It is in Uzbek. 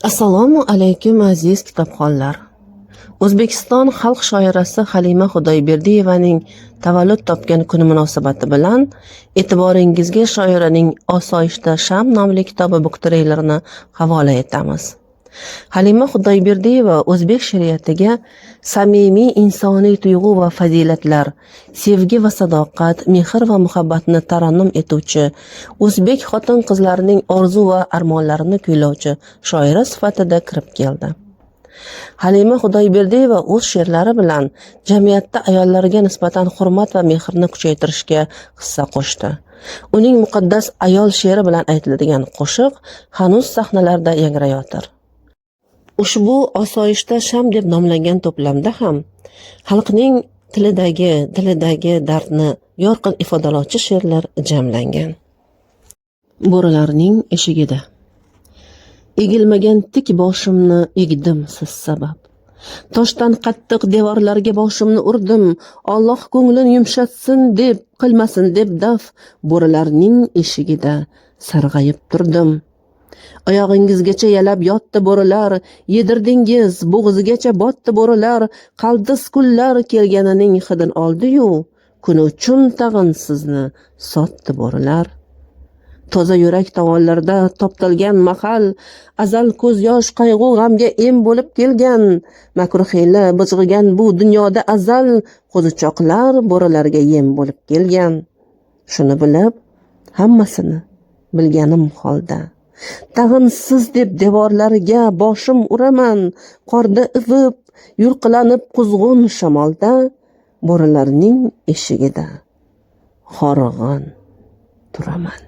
Assalomu alaykum, aziz kitobxonlar. O'zbekiston xalq shoirasi Halima Xudoyberdiyevaning tavallud topgan kuni munosabati bilan e'tiboringizga shoiraning "Osoyishta sham" nomli kitobi buktreylerini havola etamiz. Halima Xudoyberdiyeva o'zbek she'riyatiga samimiy insoniy tuyg'u va fazilatlar, sevgi va sadoqat, mehr va muhabbatni tarannum etuvchi, o'zbek xotin-qizlarining orzu va armonlarini kuylovchi shoira sifatida kirib keldi. Halima Xudoyberdiyeva o'z she'rlari bilan jamiyatda ayollarga nisbatan hurmat va mehrni kuchaytirishga hissa qo'shdi. Uning "Muqaddas ayol" she'ri bilan aytiladigan qo'shiq hanuz sahnalarda yangrayotir. Ushbu "Osoyishta sham" deb nomlangan to'plamda ham xalqning tilidagi, dilidagi dardni yorqin ifodalovchi she'rlar jamlangan. Bo'rilarning eshigida. Egilmagan tik boshimni egdim siz sabab. Toshdan qattiq devorlarga boshimni urdim. Alloh ko'nglin yumshatsin deb, qilmasin deb daf, bo'rilarning eshigida sarg'ayib turdim. Oyog'ingizgacha yalab yotdi bo'rilar, yedirdingiz, bo'g'zigacha botdi bo'rilar, qaltis kunlar kelganining hidin oldi-yu, kuni uchun tag'in sizni sotdi bo'rilar. Toza yurak tovonlarda toptalgan mahal, azal ko'z yosh qayg'u g'amga em bo'lib kelgan, makru hiyla bijg'igan bu dunyoda azal qo'zichoqlar bo'rilarga yem bo'lib kelgan. Shuni bilib, hammasini bilganim holda, tag'in siz deb devorlarga boshim uraman, qorda ivib, yulqilanib quzg'un shamolda, bo'rilarning eshigida horg'in turaman.